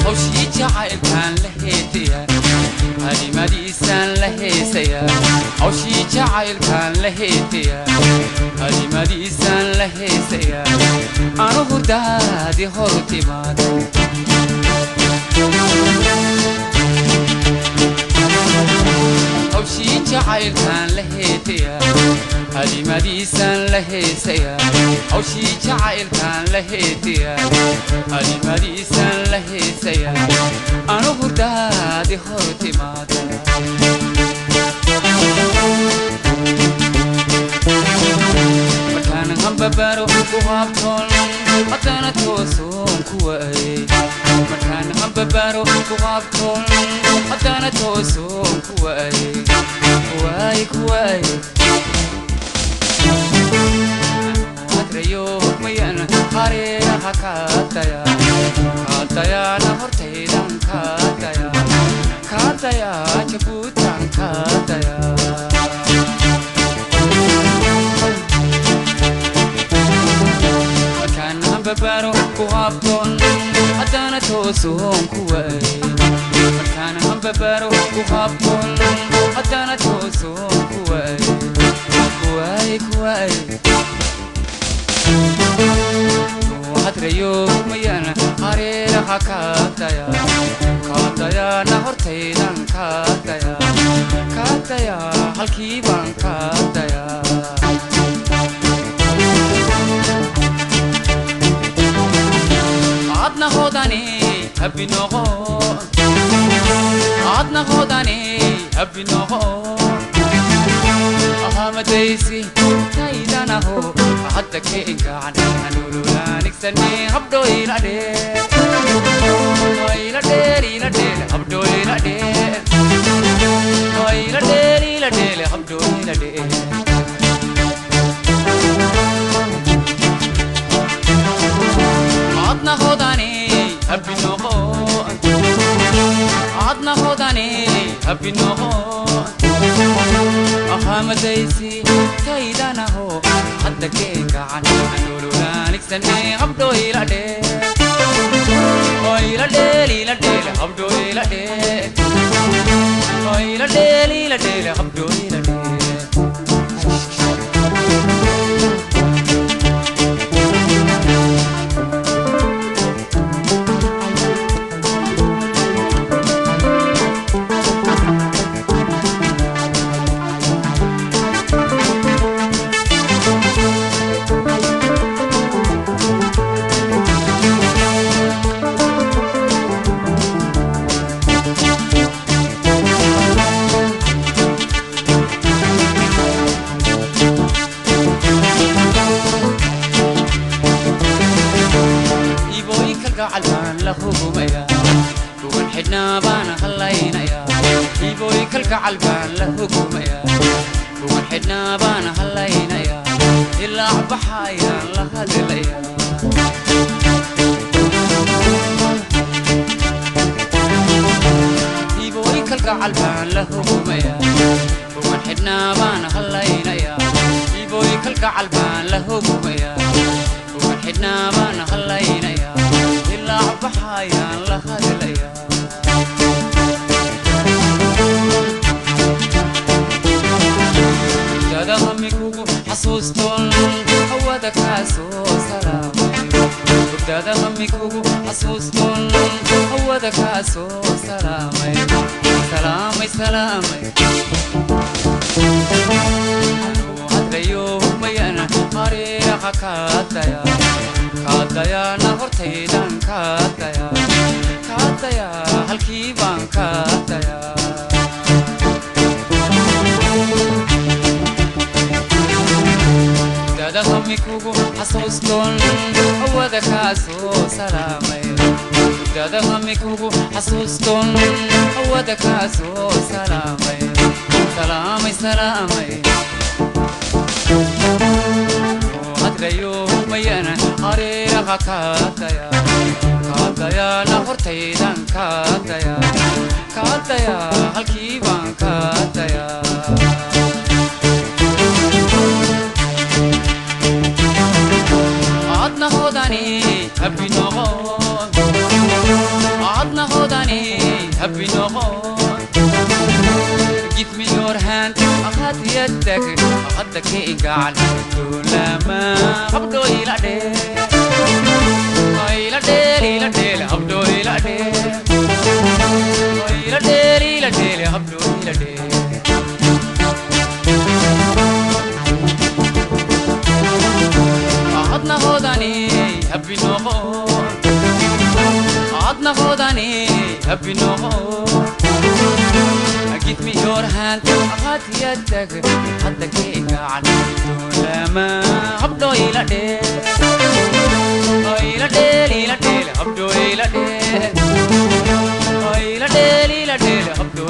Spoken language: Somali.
Hawshii jacaylkaan la heetaya, halimadiisaan la heesaya. Hawshii jacaylkaan la heetaya, halimadiisaan la heesaya. Anu hurdaadi hor timaad. Hawshii jacaylkaan la heetaya, halimadiisaan la heesaya. Hawshii jacaylkaan la heetaya, halimadiisaan la heesaya. Anu hurdaadi hor timaada. Markaan hambabaro ku haabtoon, haddana toosoon ku waayey. Markaan hambabaro ku haabtoon, haddana toosoon ku waayey, waay ku waayey. Hadrayo mayan hareeraha kaataya, kaatayaana hortaydan kaataya, kaataya Jabuutan kaataya. Markaan hambabaro ku haabtoon, haddana toosoon ku waayey. Markaan hambabaro ku haabtoon, haddana toosoon ku waayey, ku waayey, ku waayey. Hadrayo mayan hareeraha kaataya, kaatayaana hortaydan kaataya, kaataya halkii baan kaataya. Adna hodane habbi noqo, adna hodane habbi noqo. Ahamadaysi taydanaho hadda keengacan anululaanigsane. Habdho ila dheer, ila dheer, ila dheer, habdho ila dheer, ila dheer, ila dheer, habdho ila dheer. Adna hodane habbi noqo, adna hodane habbi noqo. Ahamadaysi taydanaho hadda keengacan anululaanigsane. Habdho ila dheer, ila dheer, ila dheer, habdho ila dheer, ila dheer, ila dheer, habdho ila dheer. Ibooy kalgacal baan la hugumaya, hugan xidhnaa baan hallaynaya. Ibooy kalgacal baan la hugumaya, hugan xidhnaa baan hallaynaya. Ilaa baxayaan la hadlaya. Ibooy kalgacal baan la hugumaya, hugan xidhnaa baan hallaynaya. Ibooy kalgacal baan la hugumaya, hugan xidhnaa baan hallaynaya. Ilaa baxayaan la hadlaya. Hurdada mikugu xasuustoon, hawada kaa soo salaamay. Hurdada mikugu xasuustoon, hawada kaa soo salaamay, salaamay, salaamay. Hadrayo mayan hareeraha kaataya, kaatayaana hortaydan kaataya, kaataya halkii baan kaataya. Hurdada mikugu xasuustoon, hawada kaa soo salaamay. Hurdada mikugu xasuustoon, hawada kaa soo salaamay, salaamay, salaamay. Hadrayo mayan hareeraha kaataya, kaatayaana hortaydan kaataya, kaataya halkii baan kaataya. Hodani happy noqon. Give me your hand, أخذ يدك أخذك gacan duulama habdho ila dheel, ila dheel, ila dheel, habdho ila dheel, ila dheel, ila dheel, habdho ila dheel. Adna hodani happy noqon, adna hodani happy noqon. Give me your hand, أخذ يدك أخذك gacan duulama habdho ila dheel, ila dheel, ila dheel, habdho ila dheel, ila dheel, ila dheel, habdho.